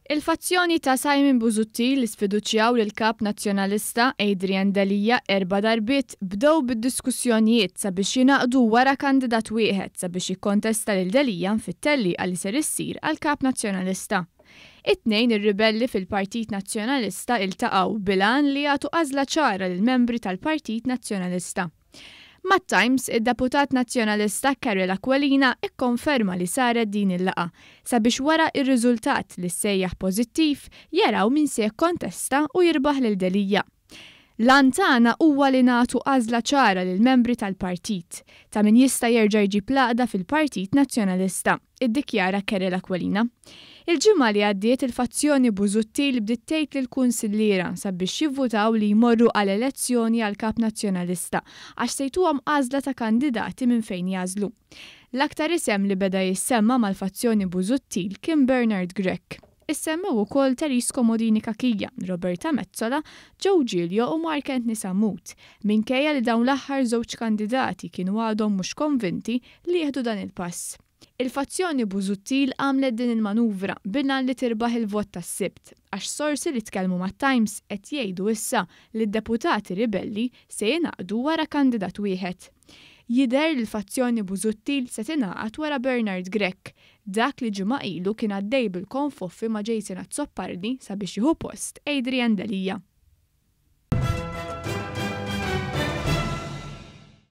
Il-fazzjoni ta' Simon Busuttil li sfiduċjaw lill-Kap Nazzjonalista Adrian Delia erba' darbiet bdew bid-diskussjonijiet sabiex jingħaqdu wara kandidat wieħed sabiex jikkontesta lil Delia fit-tellieqa li ser issir għall-Kap Nazzjonalista. It-Tnejn ir-ribelli fil-Partit Nazzjonalista iltaqgħu bil-għan li jagħtu għażla ċara lill-membri tal-Partit Nazzjonalista. Mat-Times, id-Deputat Nazzjonalista Karol Aquilina ikkonferma li saret din il-laqgħa sabiex wara r-riżultat li ssejjaħ pożittiv jaraw min se jikkontesta u jirbaħ lil Delia. L-għan tagħna huwa li nagħtu għażla ċara lill-membri tal-partit, ta' min jista' jerġa' jġib l-għaqda fil-Partit Nazzjonalista, iddikjara Karol Aquilina. Il-ġimgħa li għaddiet il-fazzjoni Busuttil bdiet tgħid lill-kunsilliera sabiex jivvutaw li jmorru għal elezzjoni għal Kap Nazzjonalista għax se jtuhom għażla ta' kandidati minn fejn jagħżlu. L-aktar isem li beda jissemma mal-fazzjoni Busuttil kien Bernard Grech. Issemmew ukoll Therese Comodini Cachia, Roberta Metsola, Joe Giglio u Mark Anthony Sammut, minkejja li dawn l-aħħar żewġ kandidati kienu għadhom mhux konvinti li jieħdu dan il-pass. Il-fazzjoni Busuttil għamlet din il-manuvra bil-għan li tirbaħ il-vot tas-Sibt, għax sorsi li tkellmu mat-Times qed jgħidu issa li d-deputati ribelli se jingħaqdu wara kandidat wieħed. Jidher li l-fazzjoni Busuttil se tingħaqad wara Bernard Grech, dak li ġimgħa ilu kien għaddej bil-konfoffi ma' Jason Azzopardi sabiex jieħu post Adrian Delia.